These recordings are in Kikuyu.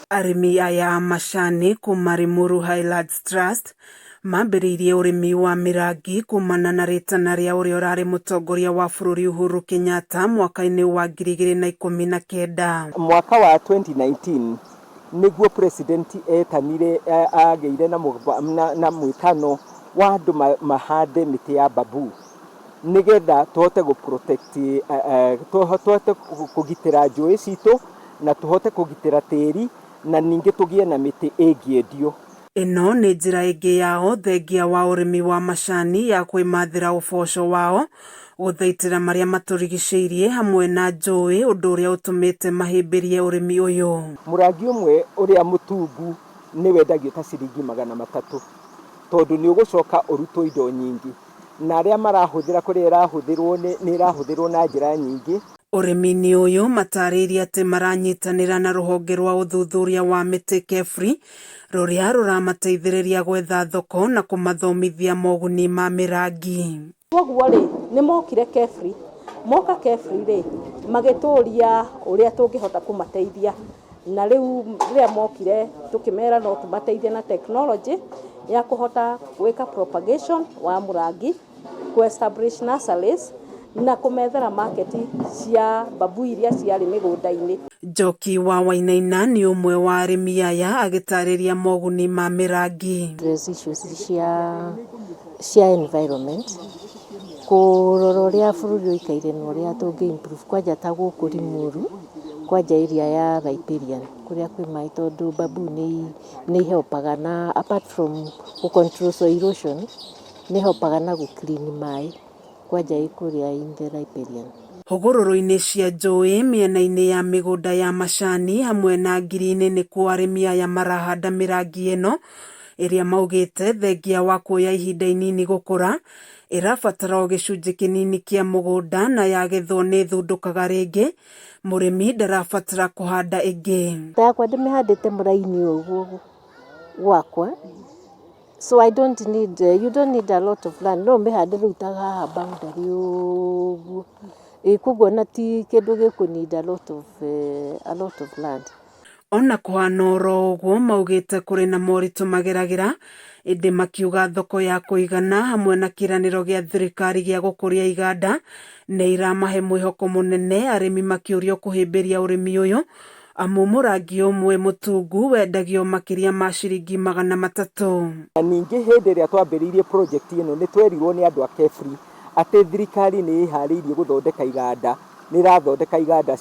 Arĩmi aya a macani kuma Limuru Highlands Trust mambĩrĩirie ũrĩmi wa mĩrangi kumana na rĩtana rĩa ũrĩa ũrarĩ mũtongoria wa bũrũri Uhuru Kenyatta mwaka-inĩ wa 2019. Mwaka wa 2019 nĩguo president etanire, agĩire na mwĩtano wa andũ mahande mĩtĩ ya bamboo nĩgetha tũhote gũ protect, tũhote kũgitĩra njũĩ citũ na tũhote kũgitĩra tĩri na ningĩ tũgĩe na mĩtĩ ĩngĩendio. Ĩno nĩ njĩra ĩngĩ yao thengia wa ũrĩmi wa macani ya kwĩmathĩra ũboco wao, gũthaitĩra marĩa matũrigicĩirie hamwe na njũĩ, ũndũ ũrĩa ũtũmĩte mahĩmbĩrie ũrĩmi ũyũ. Mũrangi ũmwe ũrĩa mũtungu nĩ wendagio ta ciringi 300 tondũ nĩ ũgũcoka ũrutwo indo nyingĩ na arĩa marahũthĩra kũrĩa ĩrahũthĩrwo nĩ ĩrahũthĩrwo na njĩra nyingĩ. Ũrĩmi-inĩ ũyũ matarĩirie atĩ maranyitanĩra na rũhonge rwa ũthuthuria wa mĩtĩ KEFRI rũrĩa rũramateithĩrĩria gwetha thoko na kũmathomithia moguni ma mĩrangi. Koguo rĩ, nĩ mokire KEFRI, moka KEFRI rĩ, magĩtũria ũrĩa tũngĩhota kũmateithia, na rĩu rĩrĩa mokire tũkĩmera no tũmateithie na technology ya kũhota gwĩka propagation wa mũrangi, kũ establish nurseries na kũmethera market cia bamboo iria ciarĩ mĩgũnda-inĩ. Njoki wa Wainaina nĩ ũmwe wa arĩmi aya agĩtarĩria moguni ma mĩrangi. Address issues cia environment, kũrora ũrĩa bũrũri ũikaire na ũrĩa tũngĩ improve, kwanja ta gũkũ Limuru, kwanja area ya riparian kũrĩa kwĩ maĩ, tondũ bamboo nĩ ihelpaga na apart from gũ control soil erosion, nĩ ihelpaga na gũ clean maĩ kwanja ĩ kũrĩa in the riparian. Hũgũrũrũ-inĩ cia njũĩ mĩena-inĩ ya mĩgũnda ya macani hamwe na ngirini nĩkuo arĩmi aya marahanda mĩrangi ĩno ĩrĩa maugĩte thengia wa kuoya ihinda inini gũkũra, ĩrabatara o gĩcunjĩ kĩnini kĩa mũgũnda na yagethwo nĩ ĩthundũkaga rĩngĩ, mũrĩmi ndarabatara kũhanda ĩngĩ. Ta yakwa ndĩmĩhandĩte mũraini ũguo gwakwa, so I don't need you don't need a lot of land, no ũmĩhande rĩu ta haha boundary ũguo. Ĩ koguo na ti kĩndũ gĩkũ need a lot of land. Ona kũhana oro ũguo, maugĩte kũrĩ na moritũ mageragĩra, ĩndĩ makiuga thoko ya kũigana hamwe na kĩĩranĩro gĩa thirikari gĩa gũkũria iganda nĩ iramahe mwĩhoko mũnene, arĩmi makĩũrio kũhĩmbĩria ũrĩmi ũyũ amu mũrangi ũmwe mũtungu wendagio makĩria ma ciringi 300. Na ningĩ hĩndĩ ĩrĩa twambĩrĩirie project ĩno nĩ twerirwo nĩ andũ a KEFRI atĩ thirikari nĩ ĩharĩirie gũthondeka iganda, nĩ ĩrathondeka iganda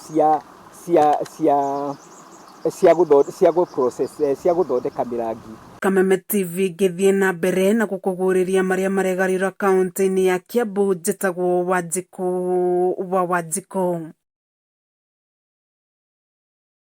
cia gũ process, cia gũthondeka mĩrangi. Kameme TV ngĩthiĩ na mbere na gũkũguũrĩria marĩa maregarĩra kaunti-inĩ ya Kiambu, njĩtagwo Wanjikũ wa Wanjikũ.